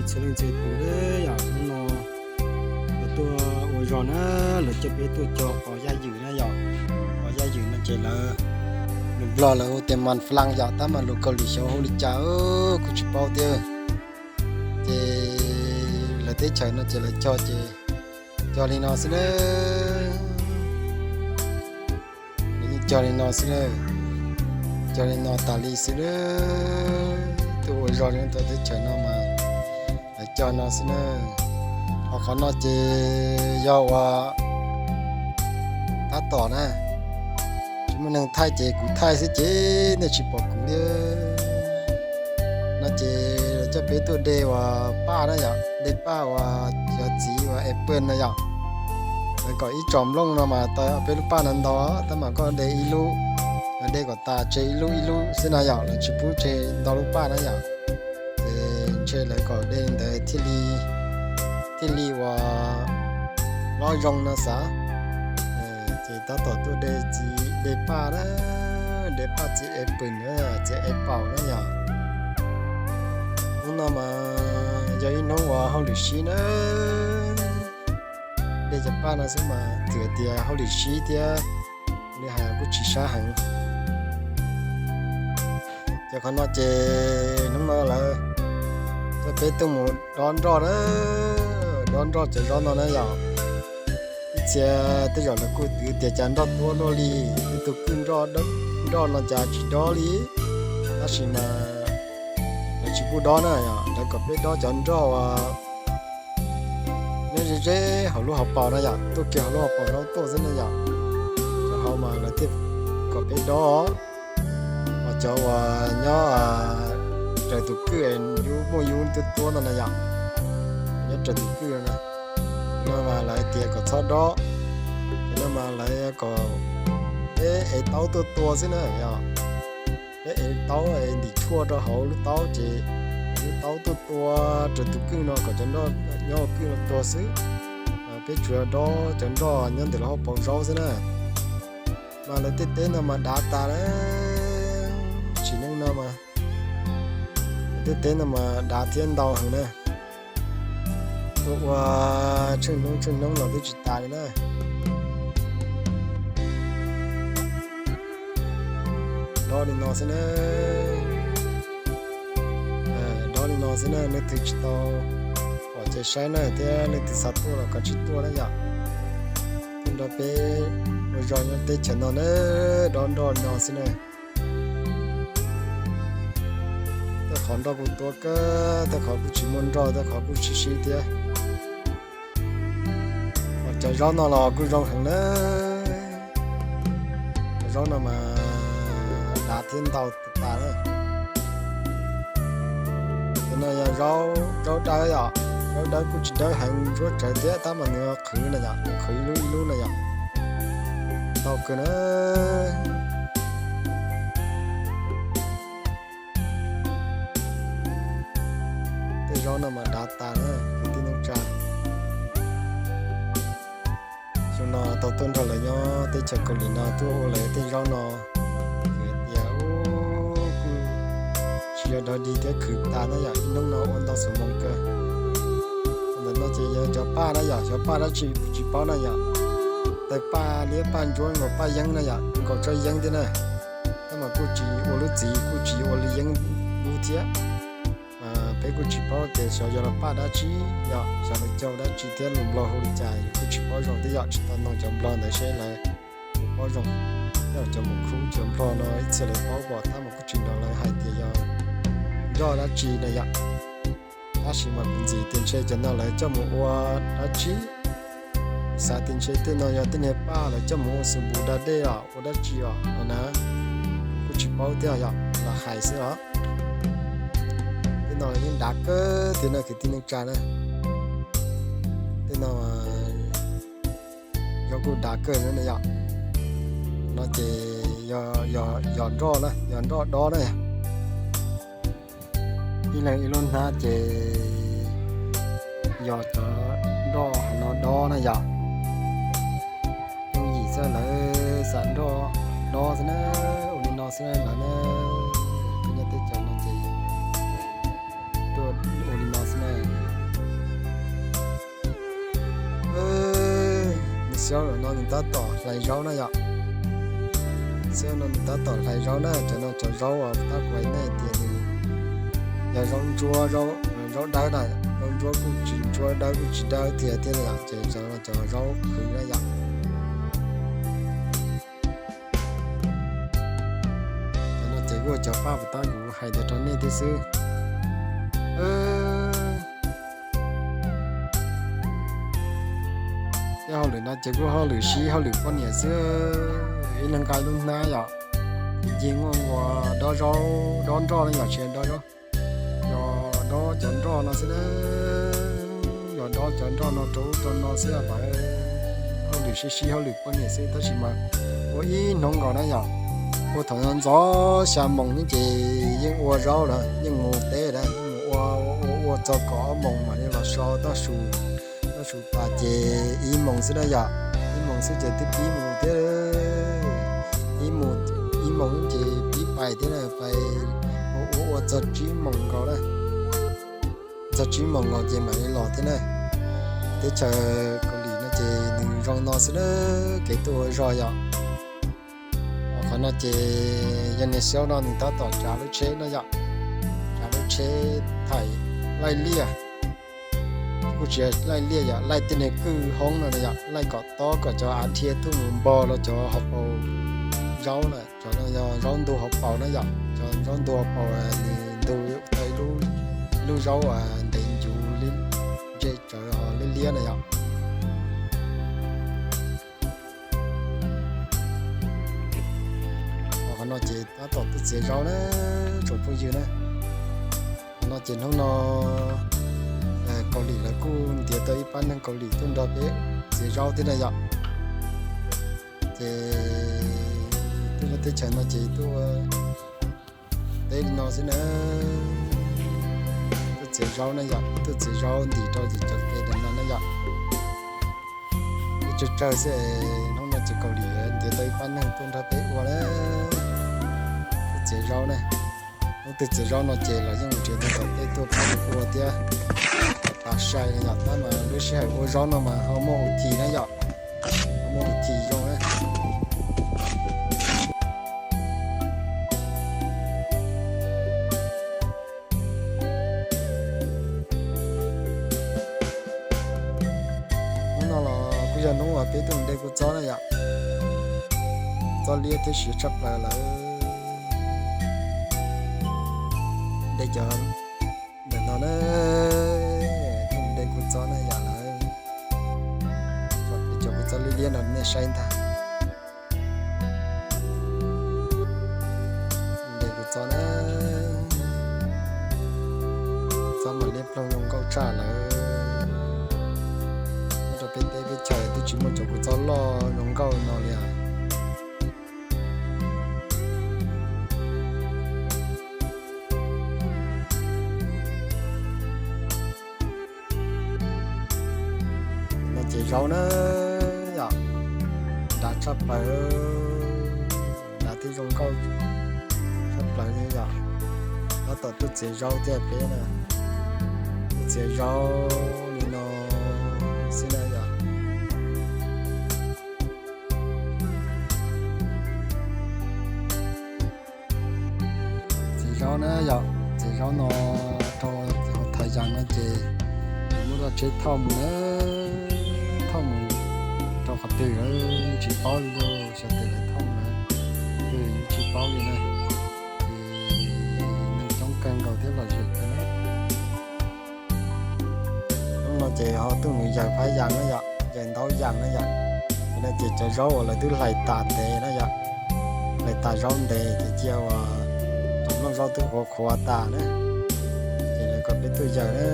Txhua leej txhua tus, yog hnub no lawv tuaj ua zog na, lawv coj peb tuaj cog qos yaj ywm na yom. Qos yaj ywm no ces lawv, lus Nplog lawv hu tias mas flan yom, tab mas lus Kaus Lim xyov hu li cas kuj tsis paub thiab. Ces lawv teb chaws no ces lawv cog ces cog li no xwb na. Lawv yeej cog li no xwb na, cog li no tas li xwb na. Tuaj ua zog rau teb chaws no mas lawv cog no xwb na. Ho qhov no ces yog uas tab tom na, tsis muaj neeg thaij ces kuv thaij xwb ces nej tsis pom kuv thiab. No ces lawv coj peb tuaj de uas paj na yom, de paj uas cov txiv uas apple no yom. Lawv kom ib tsom nplooj no mas tau peb lub paj no ntau, tab mas koj de ib lub, lawv de kom tas tseg ib lub ib lub xwb na yom, lawv tsis pub tseg ntau lub paj na yom. Ces ntshe lawv kom de ntawd thiaj li, thiaj li uas lob zoo no xav. Ces tab tom tuaj de txiv, de paj na, de paj txiv apple na, txiv apple na yom. Hnub no mas yog ib hnub uas hauj lwm sib na, de cov paj no xwb mas txawm tias hauj lwm sib thiab, li hais kuj tsis sab heev. Ces qhov no ces hnub no lawv coj peb tuaj mus dob nroj na, dob nroj cov zaub no na yom. Ib txhia tej zaum lawv kuj twv tias cas nroj tuab luaj li, ib tug kwj nroj, nroj no cas tsis dob li. Tab sis mas lawv tsis pub dob na yom, lawv kom peb dob cov nroj uas nyob ze ze hauv lub hauv paus na yom, tuaj kiag hauv lub hauv paus zaub tuaj xwb na yom. Cov hauv mas lawv thiaj kom peb dob. Ho cov uas nyob raws tus kwj yub muaj yub tuab tuab no na yom, nyob raws tus kwj no, no mas lawv tias kom txhob dob. Cov no mas lawv kom peb ev taub tuaj tua xwb na yom. Peb ev taub es ntim tshuaj rau hauv lub taub ces lub taub tuaj tua raws tus kwj no kom cov nroj nyob hauv kwj no tuag xwb. Peb tsuas dob cov nroj nyob ntawm lub hauv paus zaub xwb na. Mas lawv tej teb no mas dav tas lawm, sim neej no mas lawv tej teb no mas dav thiab ntau heev na. Tuaj ua tsheej hnub tsheej hnub los twb tsis tas li na. Dob li no xwb na. Dob li no xwb na, leej twg tsis tau pom ces saib na, thiab leej twg xav tuaj los kav tsij tuaj na yom. Tuaj nrog peb ua zog nyob teb chaws no na, dob nroj li no xwb na. Tej qhov nroj kuj tuab kawg, tej qhov kuj tsis muaj nroj, tej qhov kuj sib sib thiab. Cov zaub no los kuj zoo heev na. Cov zaub no mas dav thiab ntau tas na. Cov no yog zaub dawb yom, zaub dawb kuj tsis dawb heev ntsuab tsawv thiab tab mas nws qhwv na yom, nws qhwv ib lub ib lub na yom. Ntau kawg na. Tej zaub no mas dav tas na kwv tij neej tsa. Xyoo no tau tuaj nrog lawv nyob teb chaws Kaus Lim no tuaj ua lawv tej zaub no, vim tias kuj tsis yog dog dig thiab khwv tas na yom, ib hnub no ua ntau xuv moos kawg. Ntawm no ces yog cov paj na yom, cov paj dab tsi tsis paub na yom. Tawg paj liab paj ntsuab nkaus paj yeeb na yom, nkaus tsob yeeb thiab na. Tab mas kuj tsis ua lub txiv, kuj tsis ua li yeeb lub thiab. Peb kuj tsis paub tias xyov yog lawv paj dab tsi, yog xyov lawv cog dab tsi thiab lus Nplog hu li cas kuj tsis paub zoo thiab yom, tsis tau noog cov Nplog ntawd seb lawv puas paub zoo. Tej cov mus khub cov Nplog no ib txhia lawv paub pom tab mas kuj tsis nrog lawv hais tias yog nroj dab tsi na yom. Tab sis mas kuv ntxiv tias ntshe cov no lawv coj mus ua dab tsi, xav tias ntshe tej no yog tej niag paj lawv coj mus ua xu npus da dej os, ua dab tsi os no na, kuj tsis paub thiab yom, los hais xwb os. Tej no yeej dav kawg thiab na kwv tij neej tsa na. Tej no yog kuj dav kawg na yom. No ces yog nroj na, yog nroj dob na. Ib leeg ib lub hnab ces yog cov nroj no dob na yom. Yooj yim xwb, lawv xam nroj dob xwb na, ua li no xwb na lawv na. Peb nyob teb chaws no ces tuaj ua li no xwb na. Xyoo no nws tab tom hlais zaub na yom. Xyoo no nws tab tom hlais zaub na, cov no cov zaub uas tab kuv hais nej tias nws yog zaub ntsuab, zaub dawb na, zaub ntsuab kuj tsis ntsuab, dawb kuj tsis dawb tiag thiab yom, ces cov no cov zaub qhwv na yom. Cov no ces kuj cov paj puas tab kuv hais ntawd rau nej thiab xwb. Tej hauj lwm no ces kuj hauj lwm sib hauj lwm poj niam xwb, ib leeg nqa lub hnab yom, ncig muaj nqua dob zaub dob nroj ne yom, tsis dob zaub, yog dob cov nroj no xwb na, yog dob cov nroj no rau ub rau no xwb lawm. Hauj lwm sib sib hauj lwm poj niam xwb tab sis mas ua ib hnub nkaus na yom. Ua thaum ntxov xya moos ces yeej ua zaub lawm, yeej mus teb lawm, yeej mus ua ua ua txog kaum ob moos mam li los so tab su, tab su tas ces ib moos xwb na yom, ib moos xwb ces twb pib mus thiab, ib moos ces pib pais thiab na, pais ua ua ua txog tsib moos nkaus na, txog tsib moos nkaus ces mam li los thiab na. Teb chaws Kaus Lim no ces nws zoo no xwb na, kev tuaj ua zog yom. Qhov no ces yog niag xyoob no nws tab tom tsav lub tsheb no yom, tsav lub tsheb thaim laij liaj, kuj tsis laij liaj yom, laij tej niag kwj hoob no yom, laij kom tob kom cov av dhia tuaj mus npog los cov hauv paus zaub na, cov no yog zaub ntug hauv paus na yom, cov zaub ntug hauv paus nws ntug tau ib lub zaub ntev ncuv, ntsej tsawv ho liab liab na yom. Qhov no ces tab tom tuaj txiav zaub na, tsoom phooj ywg na. Qhov no ces hnub no Kaus Lim lawv kuj ntiav tau ib pab neeg Kaus Lim tuaj nrog peb txiav zaub thiab na yom. Ces tuaj lub teb chaws no ces tuaj teb li no xwb na, tuaj txiav zaub na yom, tuaj txiav zaub ntim rau cov kev ntawm no na yom. Ib tsawg tsawg xwb, hnub no ces Kaus Lim ntiav tau ib pab neeg tuaj nrog peb ua na, tuaj txiav zaub na. Hnub twg txiav zaub no ces los yeej mus nrhiav tau tom tej tuaj pab ua thiab, tas sai na yom, tab mas lub sij hawm ua zaub no mas ho muaj hu thi na yom, ho muaj hu thi zoo na. Hnub no los kuj yog hnub uas peb tuaj mus de kua txob na yom, txob liab thiab siav tshaj plaws lawm. De cov ntawm no na, tuaj mus de kua txob na yom lawm, peb cov kua txob liab liab no nej saib ntag. De kua txob na, txob mas liab ploog zoo nkauj tshaj lawm. Nyob rau peb teb peb chaws twb tsis muaj cov kua txob loj zoo nkauj no li os. No ces zaub na yom, dav tshaj plaws, dav thiab zoo nkauj tshaj plaws li yom. Tab tom tuaj txiav zaub thiab peb na, tuaj txiav zaub li no xwb na yom. Txiav zaub na yom, txiav zaub no rau thaj yas no ces muab tsheb thauj mus na, thauj mus rau qhov twg lawv tsis paub li, xyov tes lawv thauj na, twg tsis paub li na, ces neeg coob kawg nkaus thiab lom zem kawg na. Hnub no ces ho tuaj mus yawg phab yas na yom, yawg ntaub yas na yom. Ces no ces cov zaub uas lawv twb hlais tas ntev na yom, hlais tas zaub ntev ces cia uas cov nplooj zaub twb qhuav qhuav tas na, ces lawv kom peb tuaj yawg na.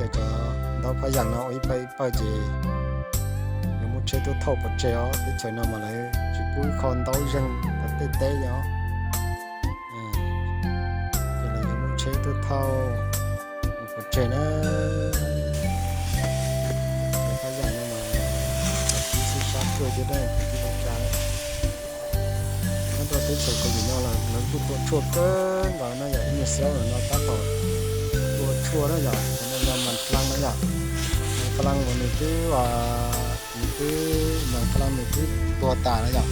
Yawg cov ntaub phab yas no ua ib pawg ib pawg ces yuav muab tsheb tuaj thauj pov tseg os, teb chaws no mas lawv tsis pub kho ntaub zeeg tom tej teb li os. Ces lawv yuav muab tsheb tuaj thauj mus pov tseg na. Phab yas no mas tib xwb sab tuaj thiab na, tib zoo tsa. Nyob rau teb chaws Kaus Lim no los lawv kuj tua tshuaj kawg nkaus na yom, ib niag xyab no tab tom tua tshuaj na yom, no yog mas dlaa na yom, mas Pha Laj uas nws twb, nws twb, Pha Laj nws twb tuag tas na yom,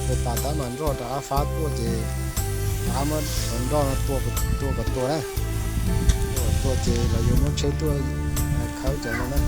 tuag tas tab mas nroj rov qab fab tuaj ces rov qab muab cov nroj no tua kom tuag na, tua kom tuag ces lawv yuav muab tsheb tuaj khawb cov no na.